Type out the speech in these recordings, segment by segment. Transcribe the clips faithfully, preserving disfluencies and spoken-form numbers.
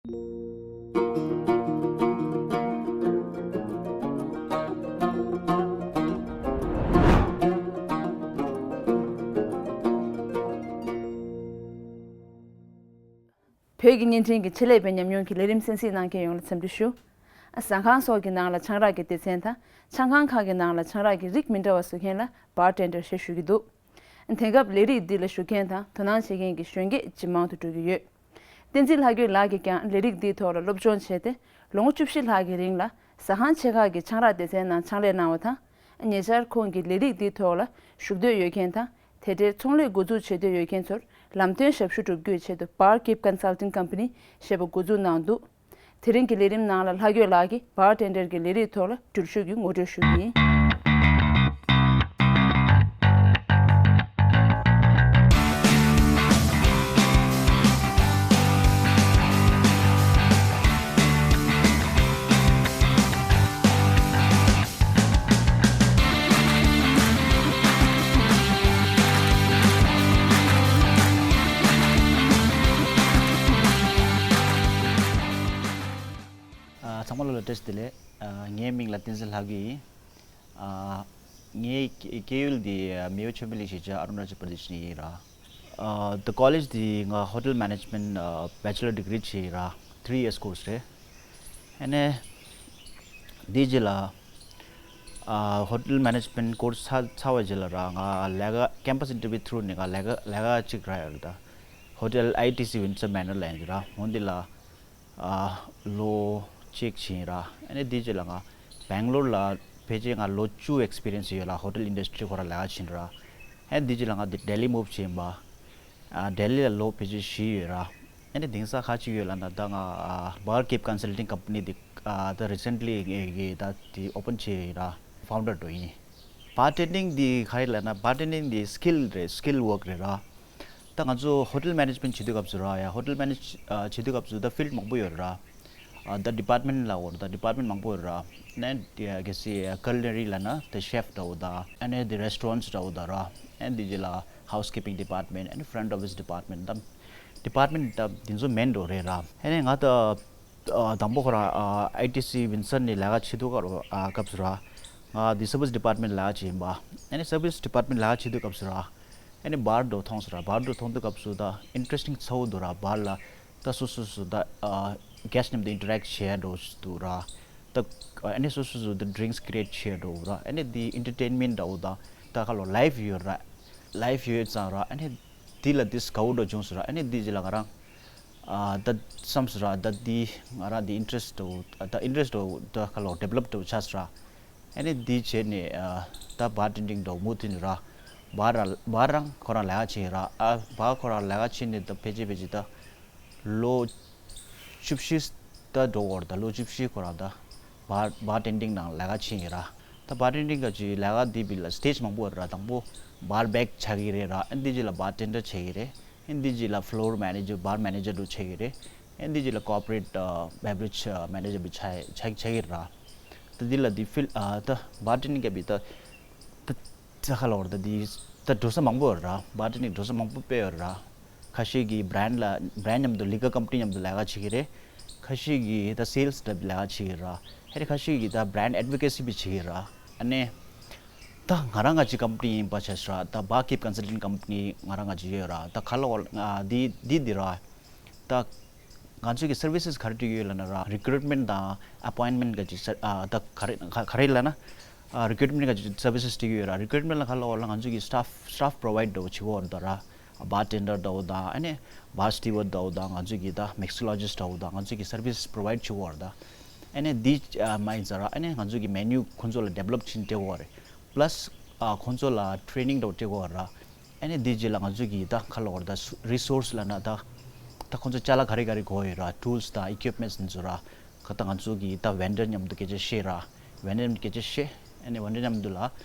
བོད་ཀྱི་བརྙན་འཕྲིན་གྱི་ཆེད་ལས་པའི་ཉམས་མྱོང་གི་ལས་རིམ་གསན་གཟིགས་གནང་མཁན་ཡོངས་ལ་འཚམས་འདྲི་ཞུ། ཨ། ཟ་ཁང་སོགས་ཀྱི་ནང་ལ་ཆང་རག་གི་སྡེ་ཚན་དང་། ཆང་ཁང་ཁག་གི་ནང་ལ་ཆང་རག་གི་རིགས་མི་འདྲ་བ་བཟོ་མཁན་ལ་བར་ཊེན་ཌར་ཞེས་ཞུ་གི་འདུག། དེང་སྐབས་ལས་རིགས་འདི་ལ་ཞུགས་མཁན་དང་དོ་སྣང་བྱེད་མཁན་གྱི་གཞོན་སྐྱེས་ཇེ་མང་དུ་འགྲོ་གི་ཡོད། བསྟན་འཛིན་ལྷ་རྒྱལ་ལགས་ཀྱིས་ཀྱང་ལས་རིགས་འདིའི་ཐོག་ལ་སློབ་སྦྱོང་བྱས་ཏེ། ལོ་ངོ་བཅུ་བཞི་ལྷག་གི་རིང་ལ་ཟ་ཁང་ཆེ་ཁག་གི་ཆང་རག་སྡེ་ཚན་ནང་ཕྱག་ལས་གནང་བ་དང་། ཉེ་ཆར་ཁོང་གིས་ལས་རིགས་འདིའི་ཐོག་ལ་ཞུགས་འདོད་ཡོད་མཁན་དང་། དེ་འབྲེལ་ཚོང་ལས་འགོ་འཛུགས་བྱེད་འདོད་ཡོད་མཁན་ཚོར་ལམ་སྟོན་ཞབས་ཞུ་སྒྲུབ་རྒྱུའི་ཆེད་དུ་Bar Keep Consulting Company ཞེས་པ་འགོ་འཛུགས་གནང་འདུག། དེ་རིང་གི་ལས་རིམ་ནང་ལ་ལྷ་རྒྱལ་ལགས་ཀྱིས་བར་ཊེན་ཌར་གྱི་ལས་རིགས་ཐོག་ལ་འགྲུལ་བཞུད་ཀྱི་ངོ་སྤྲོད་ཞུ་གི་ཡིན། ཨ། ཚང་མ་ལ་བཀྲ་ཤིས་བདེ་ལེགས། ཨ། ངའི་མིང་ལ་བསྟན་འཛིན་ལྷ་རྒྱལ་ཡིན། ཨ། ངའི་སྐྱེ་ཡུལ་འདི་མེའོ་ཆོས་འཕེལ་གླིང་གཞིས་ཆགས་ཨ་རུ་ན་ཅལ་པར་དེ་ཤི་ནས་ཡིན་ར། ཨ། The college འདི་ང་Hotel Management ཨ་Bachelor Degree བྱས་ཡིན་ར། Three years course རེད། ཨ་ནི་འདི་རྗེས་ལ་ཨ་Hotel Management course ཚར་ཚར་བ་རྗེས་ལ་ར། ང་ལས་ཀ་campus interview through ནས་ང་ལས་ཀ་ལས་ཀ་གཅིག་རག་ཡོད་རེད། ད་Hotel I T C Windsor Manor ལ་ཡིན་ར། འོ་འདི་ལ་ཨ་ལོ་གཅིག་ཕྱིན་ར། ཨ་ནི་དེའི་རྗེས་ལ་ང་སྦེང་ལོར་ལ་ཕལ་ཆེར་ང་ལོ་བཅུ་experience ཡོད་ལ། Hotel Industry ཁོ་ར་ལས་ཀ་ཕྱིན་ར། ཨ་ནི་དེའི་རྗེས་ལ་ང་འདི་Delhi move ཕྱིན་པ། ཨ་Delhi ལ་ལོ་ཕལ་ཆེར་བཞི་ཡོད་ར། ཨ་ནི་དེང་སང་ག་ཅིག་ཡོད་ལབ་ན། ད་ང་ཨ་Bar Keep Consulting Company འདི་ཨ་ད་recently ངས་ད་འདི་open བྱས་ཡིན་ར། Founder འགྲོ་ཡིན། Bartending འདི་ག་རེ་ལབ་ན། Bartending འདི་skill རེད། Skill work རེད་ར། ད་ང་ཚོ་Hotel Management བྱེད་དུས་སྐབས་སུ་ར། ཡ་Hotel Manage ཨ་བྱེད་དུས་སྐབས་སུ་ད་field མང་པོ་ཡོད་ར། ཨ་ད་department ལབ་དགོས་རེད། ད་department མང་པོ་ཡོད་ར། ཨ་ནི་གལ་སྲིད་culinary ལབ་ན་ད་chef འདྲ་བོ་དང་། ཨ་ནི་ད་restaurants འདྲ་བོ་དང་ར། ཨ་ནི་དེ་རྗེས་ལ་housekeeping department ཨ་ནི་front office department ད་department ད་དེ་ཚོ་main འགྲོ་རེད་ར། ཨ་ནི་ང་ད་ཨ་དང་པོ་ཁོ་རང་ཨ་I T C Windsor ནས་ལས་ཀ་བྱེད་དུས་སྐབས་སུ་ར། ང་འདི་service department ལས་ཀ་བྱེད་ཡིན་པ། ཨ་ནི་service department ལས་ཀ་བྱེད་དུས་སྐབས་སུ་ར། ཨ་ནི་bar འགྲོ་མཐོང་སོང་ར། Bar འགྲོ་མཐོང་དུས་སྐབས་སུ་ད་interesting ཚ་བོ་འདུག་ར། Bar ལ་ད་སོ་སོ་སོ་ད་ཨ་guest མཉམ་དུ་interact བྱེད་འགྲོ་འདུག་ར། ད་ཨ་ནི་སོ་སོ་སོ་ད་drinks create བྱེད་འགྲོ་ར། ཨ་ནི་འདི་entertainment འདྲ་བོ་ད་ད་ག་ལོ་life ཡོད་ར། Life ཡོད་ཙང་ར། ཨ་ནི་འདི་ལ་འདི་དགའ་བོ་འདྲ་བྱུང་སོང་ར། ཨ་ནི་འདི་རྗེས་ལ་ང་རང་ཨ་ད་བསམ་སོང་ར། ད་འདི་ང་རང་འདི་interest འདྲ་བོ་ད་interest འདྲ་བོ་ད་ག་ལོ་develop འདྲ་བོ་ཆགས་སོང་ར། ཨ་ནི་འདི་བྱས་ནས་ཨ་ད་bartending འདྲ་བོ་མུ་མཐུད་ནས་ར། Bar ར་bar རང་ཁོ་རང་ལས་ཀ་བྱེད་ཡིན་ར། ཨ་bar ཁོ་རང་ལས་ཀ་བྱེད་ནས་ད་ཕལ་ཆེར་ཕལ་ཆེར་ད་ལོ་བཅུ་བཞི་ད་འགྲོ་གི་ཡོད་རེད། ད་ལོ་བཅུ་བཞི་ཁོ་རང་ད་bar bartending ནང་ལས་ཀ་བྱེད་ཡིན་ར། ད་bartending ག་ཅིག་ལས་ཀ་འདི་བི་ལ་stage མང་པོ་ཡོད་ར། དང་པོ་bar back ཆགས་ཀྱི་རེད་ར། ཨ་འདི་རྗེས་ལ་bartender ཆགས་ཀྱི་རེད། ཨ་འདི་རྗེས་ལ་floor manager bar manager འདྲ་བོ་ཆགས་ཀྱི་རེད། ཨ་འདི་རྗེས་ལ་corporate ཨ་beverage ཨ་manager འདྲ་བོ་ཆགས་ཆགས་ཆགས་ཀྱི་རེད་ར། ད་འདི་ལ་འདི་field ཨ་ད་bartending ག་བི་ད་ད་ད་ག་ལབ་དགོས་རེད། ད་འདི་ད་འགྲོ་ས་མང་པོ་ཡོད་ར། bartending འགྲོ་ས་མང་པོ་དཔེ་ཡོད་ར། ཁ་ཤས་ཀྱིས་brand ལ་brand མཉམ་དུ་liquor company མཉམ་དུ་ལས་ཀ་བྱེད་ཀྱི་རེད། ཁ་ཤས་ཀྱིས་ད་sales འདྲ་ལས་ཀ་བྱེད་ཀྱི་ར། ཧེ་རེ་ཁ་ཤས་ཀྱིས་ད་brand advocacy བྱེད་ཀྱི་ར། ཨ་ནི་ད་ང་རང་ང་ཅིག་company ཡིན་པ་བྱས་ར། ད་Bar Keep Consulting Company ང་རང་ང་ཅིག་ཡོད་ར། ད་ག་ལབ་དགོས་ཨ་འདི་འདི་འདི་ར། ད་ང་ཚོས་ཀྱི་services ག་རེ་སྤྲད་ཀྱི་ཡོད་ལབ་ན་ར། recruitment དང་appointment ག་ཅིག་ཨ་ད་ག་རེ་ག་ག་རེ་ལབ་ན་ཨ་recruitment ག་ཅིག་services སྤྲད་ཀྱི་ཡོད་ར། recruitment ལ་ག་ལབ་དགོས་ལབ་ན་ང་ཚོས་ཀྱི་staff staff provide འདྲ་བོ་བྱེད་ཀྱི་ཡོད་རེད་ད་ར། bartender འདྲ་བོ་དང་། ཨ་ནི་bar steward འདྲ་བོ་དང་། ང་ཚོས་ཀྱི་ད་mixologist འདྲ་བོ་དང་། ང་ཚོས་ཀྱི་service provide བྱེད་ཀྱི་ཡོད་རེད་ད། ཨ་ནི་འདི་ཨ་མ་ཡིན་ཙང་ར། ཨ་ནི་ང་ཚོས་ཀྱི་menu ཁོང་ཚོ་ལ་develop བྱེད་སྤྲད་ཀྱི་ཡོད་རེད། plus ཨ་ཁོང་ཚོ་ལ་training འདྲ་བོ་སྤྲད་ཀྱི་ཡོད་རེད་ར། ཨ་ནི་འདི་རྗེས་ལ་ང་ཚོས་ཀྱི་ད་ག་ལབ་དགོས་རེད། ད་resource ལབ་ན་ད་ད་ཁོང་ཚོ་ཅ་ལག་ག་རེ་ག་རེ་དགོས་ཡོད་ར། tools དང་equipments འདི་ཚོ་ར། ཁ་ད་ང་ཚོ་གིས་ད་vendor མཉམ་དུ་སྐད་ཆ་བཤད་ར། vendor མཉམ་དུ་སྐད་ཆ་བཤད། ཨ་ནི་vendor མཉམ་དུ་ལ་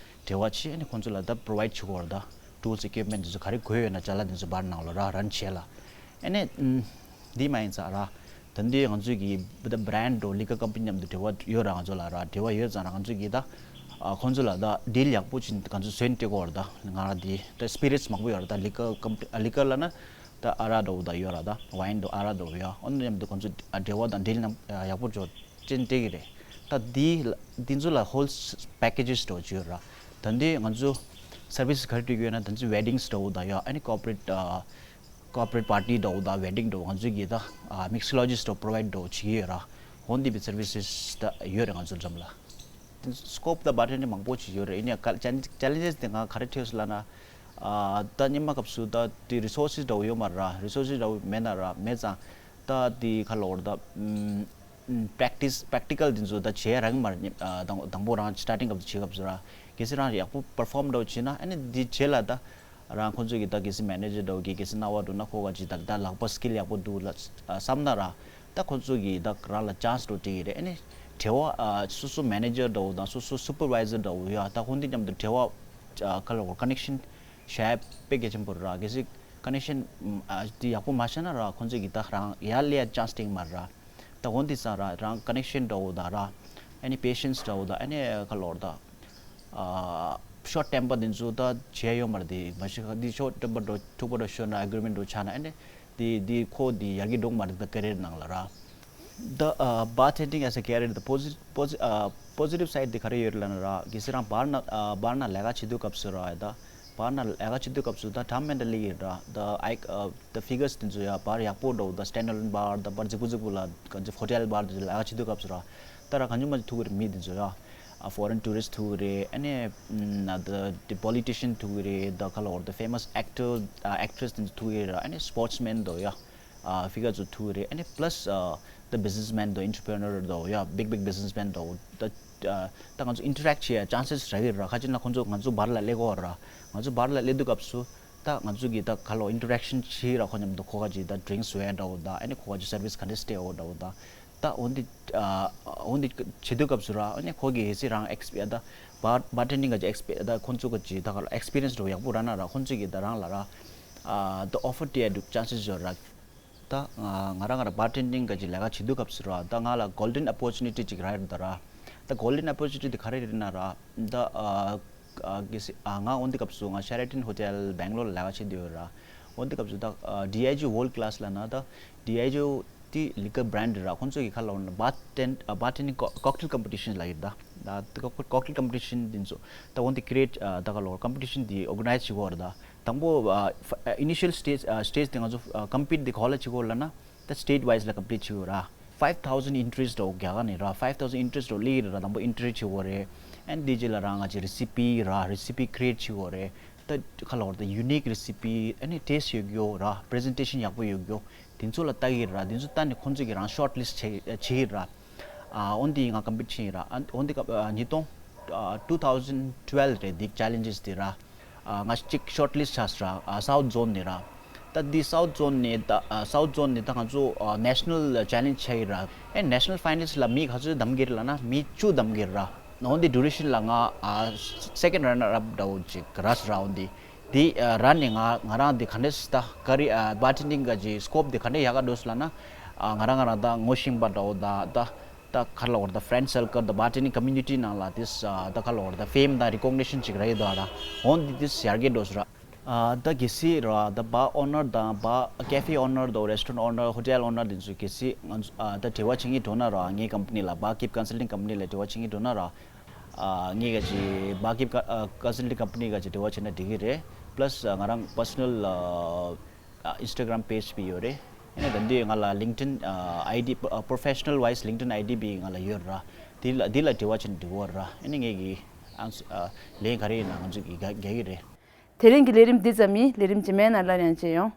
འབྲེལ་བ་བྱེད། ཨ་ནི་ཁོང་ཚོ་ལ་ད་provide བྱེད་དགོས་རེད། ད་tools equipment འདི་ཚོ་ག་རེ་དགོས་ཡོད་ན་ཅ་ལག་འདི་ཚོ་bar ནང་ལ་ར་run བྱེད་ལ། ཨ་ནི་ཨམ་འདི་མ་ཡིན་ཙང་ར། ད་འདི་ང་ཚོས་ཀྱི་ད་brand འདྲ་liquor company མཉམ་དུ་འབྲེལ་བ་ཡོད་ར། ང་ཚོ་ལ་ར་འབྲེལ་བ་ཡོད་ཙང་ར། ང་ཚོས་ཀྱི་ད་ཨ་ཁོང་ཚོ་ལ་ད་deal ཡག་པོ་ཅིག་ང་ཚོ་བཟོས་ནས་སྤྲད་དགོས་རེད། ད་ང་ར་འདི་ད་spirits མང་པོ་ཡོད་ར། ད་liquor company ཨ་liquor ལབ་ན། ད་ཨ་རག་འདྲ་བོ་ད་ཡོད་ར། ད་ཝའིན་འདྲ་ཨ་རག་འདྲ་བོ་ཡོད། ཨོ་ནི་མཉམ་དུ་ཁོང་ཚོ་འབྲེལ་བ་དང་ཌིལ་རྣམས་ཡག་པོ་འཇོག་ཅན་སྤྲད་ཀྱི་རེད། ད་འདི་འདི་ཚོ་ལ་ཧོལ་པེ་ཀེ་ཇེས་འདྲ་བོ་ཅིག་ཡོད་ར། ད་འདི་ང་ཚོ་སར་བི་སི་ག་རེ་སྤྲད་ཀྱི་ཡོད་ན། ད་འདི་ཝེ་ཌིང་འདྲ་བོ་ད་ཡོད། ཨ་ནི་ཀོར་པོ་རེ་ཊི་ཀོར་པོ་རེ་ཊི་པར་ཊི་འདྲ་བོ་དང་ཝེ་ཌིང་འདྲ་བོ་ང་ཚོས་ཀྱིས་ད་མིག་སི་ལོ་ཇི་འདྲ་བོ་པོ་རོ་ཝའིཌ་འདྲ་བོ་བྱེད་ཀྱི་ཡོད་ར། འོ་འདི་པའི་སར་བི་སི་ད་ཡོད་རེད་ང་ཚོ་འགྲམ་ལ། སི་ཀོབ་ད་བར་ཊེན་ཌིང་མང་པོ་ཞིག་ཡོད་རེད། ཡིན་ཡང་ཅེ་ལེན་ཇེས་དེ་ང་ག་རེ་འཕྲད་སོང་ལབ་ན། ཨ་ད་སྔོན་མ་སྐབས་སུ་ད་དེ་རི་སོར་སི་འདྲ་བོ་ཡོད་མ་རེད་ར། རི་སོར་སི་འདྲ་བོ་མེད་ན་ར། མེད་ཙང་ད་དེ་ག་ལབ་དགོས་རེད་ད། ཨམ། པེག་ཊི་སི་པེག་ཊི་ཀལ་དེ་ཚོ་ད་བྱེད་རག་གི་མ་རེད། ཨ་དང་དང་པོ་རང་སི་ཊར་ཊིང་སྐབས་སུ་བྱེད་སྐབས་སུ་ར། གལ་སྲིད་རང་ཡག་པོ་པར་ཕོམ་འདྲ་བོ་བྱེད་ན། ཨ་ནི་དེ་རྗེས་ལ་ད་རང་ཁོང་ཚོ་གིས་ད་གལ་སྲིད་མེ་ནེ་ཇར་འདྲ་བོ་གིས་གལ་སྲིད་རྣ་བ་འགྲོ་ན། ཁོ་ག་ཅིག་ད་ད་ལག་པ་སི་ཀིལ་ཡག་པོ་འདུག་ལ་བསམ་ན་ར། ད་ཁོང་ཚོ་གིས་ད་རང་ལ་ཅན་སི་འདྲ་བོ་སྤྲད་ཀྱི་རེད། ཨ་ནི་འབྲེལ་བ་ཨ་སོ་སོ་མེ་ནེ་ཇར་འདྲ་བོ་དང་སོ་སོ་སུ་པར་ཝའི་ཟར་འདྲ་བོ་ཡོད། ད་ཁོང་དེ་མཉམ་དུ་འབྲེལ་བ་ཨ་ག་ལབ་དགོས་རེད། ཀ་ནེག་ཤན་བྱས་དཔེ་གལ་ཆེན་པོ་རེད་ར། གལ་སྲིད་ཀ་ནེག་ཤན་ཨ་དེ་ཡག་པོ་མ་བྱས་ན་ར། ཁོང་ཚོ་གིས་ད་རང་ཡར་སླེབས་ཡ་ཅན་སི་སྤྲད་ཀྱི་མ་རེད་ར། ད་འོ་འདི་ཙང་ར་རང་ཀ་ནེག་ཤན་འདྲ་བོ་དང་ར། ཨ་ནི་པེ་ཤན་སི་འདྲ་བོ་དང་། ཨ་ནི་ག་ལབ་དགོས་རེད་ད། ཨ་ཤོར་ཊེམ་པར་དེ་ཚོ་ད་བྱས་ཡོད་མ་རེད། དེ་མ་གཞི་འདི་ཤོར་ཊེམ་པར་འདྲ་བོ་འཁྲུག་པ་འདྲ་བོ་ཤོར་ན། ཨེ་གྷི་རི་མེན་ཊི་འདྲ་བོ་ཆགས་ན། ཨ་ནི་དེ་དེ་ཁོ་དེ་ཡར་རྒྱས་འགྲོ་གི་མ་རེད། ད་ཀེ་རི་ཡར་ནང་ལ་ར། ད་ཨ་བར་ཊེན་ཌིང་ཨེ་ཛ་ཀེ་རི་ཡར་དེ་པོ་ཟི་པོ་ཟི་ཨ་པོ་ཟི་ཊིབ་སའིཌ་དེ་ག་རེ་ཡོད་རེད་ལབ་ན་ར། གལ་སྲིད་རང་བར་ན་ཨ་བར་ན་ལས་ཀ་བྱེད་དུས་སྐབས་སུ་ར། ད་བར་ན་ལས་ཀ་བྱེད་དུས་སྐབས་སུ་ད་ཌམ་མེན་ཊ་ལི་ཡིན་ར། ད་ཨའི་ཨ་ད་ཕི་གར་སི་དེ་ཚོ་ཡ་བར་ཡག་པོ་འདྲ་བོ་ད་སི་ཊེན་ཌ་ཨ་ལོན་བར་ད་བར་རྫིག་པོ་རྫིག་པོ་ལ་ག་ཚོད་ཧོ་ཊེལ་བར་དེ་ཚོ་ལས་ཀ་བྱེད་དུས་སྐབས་སུ་ར། ད་ར་གང་ཉུང་མ་ཐུག་གི་རེད། མི་དེ་ཚོ་ཡ། ཨ་ཕོ་རེན་ཊུ་རི་སི་ཊི་ཐུག་གི་རེད། ཨ་ནི་ཨམ་ད་དེ་པོ་ལི་ཊི་ཤན་ཐུག་གི་རེད། ད་ག་ལབ་དགོས་རེད་ད། ཕེ་མ་སི་ཨེག་ཊར་ཨ་ཨེག་ཊི་རེ་སི་དེ་ཚོ་ཐུག་གི་རེད་ར། ཨ་ནི་སི་པོར་ཊི་སི་མེན་འདྲ་བོ་ཡ། ཨ་ཕི་གར་ཚོ་ཐུག་གི་རེད། ཨ་ནི་པ་ལ་སི་ཨ་ད་བི་ཛི་ནེ་སི་མེན་འདྲ་བོ། ཨེན་ཊར་པི་རི་ནར་འདྲ་བོ་ཡ། བིག་བིག་བི་ཛི་ནེ་སི་མེན་འདྲ་བོ། ད་ཨ་ད་ང་ཚོ་ཨིན་ཊར་ཨེག་བྱེད་ཡ་ཅན་སི་རག་གི་རེད་ར། ཁ་ཅིག་ན་ཁོང་ཚོ་ང་ཚོ་བར་ལ་སླེབས་ཀྱི་ཡོད་ར། ང་ཚོ་བར་ལ་སླེབས་དུས་སྐབས་སུ་ད་ང་ཚོ་གིས་ད་ག་ལབ་དགོས། ཨིན་ཊར་ཨེག་ཤན་བྱེད་ར། ཁོ་མཉམ་དུ་ཁོ་ག་ཅིག་ད་ཌི་རིང་ཀི་བཟོ་ཡ་འདྲ་བོ་ད། ཨ་ནི་ཁོ་ག་ཅིག་སར་བི་སི་ག་འདྲས་སྤྲད་འོ་འདྲ་བོ་ད། ད་འོ་འདི་ཨ་འོ་འདི་བྱེད་དུས་སྐབས་སུ་ར། ཨ་ནི་ཁོ་གིས་གལ་སྲིད་རང་ཨེག་སི་པི་ད་བར་བར་ཊེན་ཌིང་ག་ཅིག་ཨེག་སི་པི་ད་ཁོང་ཚོ་ག་ཅིག་ད་ག་ལབ་ཨེག་སི་པི་རི་ཡན་སི་འདྲ་བོ་ཡག་པོ་རག་ན་ར། ཁོང་ཚོ་གིས་ད་རང་ལ་ར་ཨ་ད་ཨོ་ཕར་སྤྲད་ཡ་འདྲ་བོ་ཅན་སི་ཡོད་ར། ད་ང་རང་ང་རང་བར་ཊེན་ཌིང་ག་ཅིག་ལས་ཀ་བྱེད་དུས་སྐབས་སུ་ར། ད་ང་ལ་གོལ་ཌེན་ཨོ་པོར་ཅུ་ནི་ཊི་ཅིག་རག་ཡོད་རེད་ད་ར། ད་གོལ་ཌེན་ཨོ་པོར་ཅུ་ནི་ཊི་དེ་ག་རེ་རེད་ན་ར། ད་ཨ་ཨ་གལ་སྲིད་ཨ་ང་འོ་འདི་སྐབས་སུ་ང་ཤེ་ར་ཊོན་ཧོ་ཊེལ་སྦེང་ལོར་ལ་ལས་ཀ་བྱེད་བསྡད་ཡོད་ར། འོ་འདི་སྐབས་སུ་ད་ཨ་ཌི་ཨའི་ཇི་ཝོལཌ་ཀི་ལ་སི་ལབ་ན། ད་ཌི་ཨའི་ཇི་དེ་ལི་ཀར་བྷི་རེན་ཌི་ར། ཁོང་ཚོ་གིས་ག་ལབ་ན་བར་ཊེན་ཨ་བར་ཊེན་ཌིང་ཀོག་ཊེལ་ཀམ་པི་ཊི་ཤན་ལབ་ཡོད་ད། ད་ཀོག་ཊེལ་ཀམ་པི་ཊི་ཤན་དེ་ཚོ་ད་འོ་འདི་ཀི་རི་ཨེཊ་ཨ་ད་ག་ལབ་ཀམ་པི་ཊི་ཤན་དེ་ཨོར་ག་ནའིཛ་བྱེད་ཀྱི་ཡོད་རེད་ད། དང་པོ་ཨ་ཨ་ཨི་ནི་ཤལ་སི་ཊེཇ་ཨ་སི་ཊེཇ་དེ་ང་ཚོ་ཨ་ཀམ་པིཊ་དེ་ག་པར་ལ་བྱེད་ཀྱི་ཡོད་ལབ་ན། ད་སི་ཊེཊ་ཝའིཛ་ལ་ཀམ་པིཊ་བྱེད་ཀྱི་ཡོད་ར། ཕའིབ་ཐའུ་ཟེན་ཨེན་ཊི་རིས་འདྲ་བོ་རྒྱག་ག་ནས་ར། ཕའིབ་ཐའུ་ཟེན་ཨེན་ཊི་རིས་འདྲ་བོ་སླེབས་ཀྱི་རེད་ར། དང་པོ་ཨེན་ཊི་རི་བྱེད་དགོས་རེད། ཨེན་དེ་རྗེས་ལ་རང་ང་ཅིག་རི་སི་པི་ར། རི་སི་པི་ཀི་རི་ཨེཊ་བྱེད་དགོས་རེད། ད་ག་ལབ་དགོས་རེད། ད་ཡུ་ནིག་རི་སི་པི་ཨ་ནི་ཊེསི་ཡོད་རྒྱུ་ར། པི་རི་ཛེན་ཊེ་ཤན་ཡག་པོ་ཡོད་རྒྱུ་དེ་ཚོ་ལ་ལྟ་གི་ར། དེ་ཚོ་ལྟ་ནས་ཁོང་ཚོ་གིས་རང་ཤོཊ་ལིསི་ཊི་བྱེད་བྱེད་ཀྱི་ར། ཨ་འོ་འདི་ང་ཀམ་པིཊ་བྱེད་ཀྱི་ར། ཨ་འོ་འདི་སྐབས་ཨ་ཉིས་སྟོང་ཨ་ཊུ་ཐའུ་ཟེན་ཊུ་ཝེལ་བྷ་རེད་འདི་ཅེ་ལེན་ཇེས་དེ་ར། ཨ་ང་གཅིག་ཤོཊ་ལིསི་ཊི་ཆགས་སོང་ར། ཨ་སའུཐ་ཛོན་ནས་ར། ད་འདི་སའུཐ་ཛོན་ནས་ད་ཨ་སའུཐ་ཛོན་ནས་ད་ང་ཚོ་ཨ་ནེ་ཤ་ནལ་ཅེ་ལེན་ཇི་བྱས་ཡོད་ར། ཨེ་ནེ་ཤ་ནལ་ཕའི་ནལ་ལ་མི་ག་ཚོད་བདམས་ཀྱི་རེད་ལབ་ན་མི་བཅུ་བདམས་ཀྱི་རེད་ར། འོ་འདི་ཌུ་རེ་ཤན་ལ་ང་ཨ་སེ་ཀེན་ཌ་རན་ནར་ཨབ་འདྲ་བོ་ཅིག་རག་སོང་ར། འོ་འདི་འདི་ཨ་རག་ནས་ང་ང་རང་འདི་ག་འདྲས་ད་ཀ་རི་ཨ་བར་ཊེན་ཌིང་ག་ཅིག་སི་ཀོབ་འདི་ག་འདྲས་ཡག་ག་འགྲོ་སོང་ལབ་ན། ཨ་ང་རང་ང་རང་ད་ངོ་ཤེས་པ་འདྲ་བོ་ད་ད། ད་ག་ལབ་དགོས་རེད། ད་ཕ་རེན་ཌི་སར་ཀལ་དང་བར་ཊེན་ཌིང་ཀོ་མིའུ་ནི་ཊི་ནང་ལ་དེ་ས་ད་ག་ལབ་དགོས་རེད། ད་ཕེམ་དང་རི་ཀོག་ནི་ཤན་ཅིག་རག་ཡོད་དོ་ར། འོ་འདི་དེ་ས་ཡར་རྒྱས་འགྲོ་སོང་ར། ཨ་ད་གལ་སྲིད་ར་ད་བར་ཨོ་ནར་དང་བར་ཀེ་ཕེ་ཨོ་ནར་དང་རེ་སི་ཊོ་རན་ཊི་ཨོ་ནར་ཧོ་ཊེལ་ཨོ་ནར་དེ་ཚོ་གལ་སྲིད་ང་ཚོ་ཨ་ད་འབྲེལ་བ་བྱེད་མཁན་འགྲོ་ན་ར། ངའི་ཀམ་པ་ནི་ལ་བར་ཀིབ་ཀོན་སལ་ཊིང་ཀམ་པ་ནི་ལ་འབྲེལ་བ་བྱེད་མཁན་འགྲོ་ན་ར། ཨ་ངས་ག་ཅིག་བར་ཀིབ་ཀོན་སལ་ཊིང་ཀམ་པ་ནི་ག་ཅིག་འབྲེལ་བ་བྱས་ན་འགྲིག་གི་རེད། པ་ལ་སི་ང་རང་པར་སོ་ནལ་ཨ། ཨ་ཨིན་སི་ཊ་གྷ་རམ་པེཇ་བི་ཡོད་རེད། ཨ་ནི་ད་འདི་ང་ལ་ལིང་ཊིན་ཨ་ཨའི་ཌི་ཨ་པོ་རོ་ཕེ་ཤ་ནལ་ཝའི་སི་ལིང་ཊིན་ཨའི་ཌི་བི་ང་ལ་ཡོད་ར། འདི་ལ་འདི་ལ་འབྲེལ་བ་བྱས་ན་འགྲིག་གི་རེད་ར། ཨ་ནི་ངས་ཀྱི་ཨ་ཨ་ལན་ག་རེ་ཡིན་ན་ང་ཚོ་གི་རྒྱག་རྒྱག་གི་རེད། དེ་རིང་གི་ལས་རིམ་འདི་ཙམ་ཡིན། ལས་རིམ་རྗེས་མའི་ནང་སླར་ཡང་མཇལ་ཡོང་།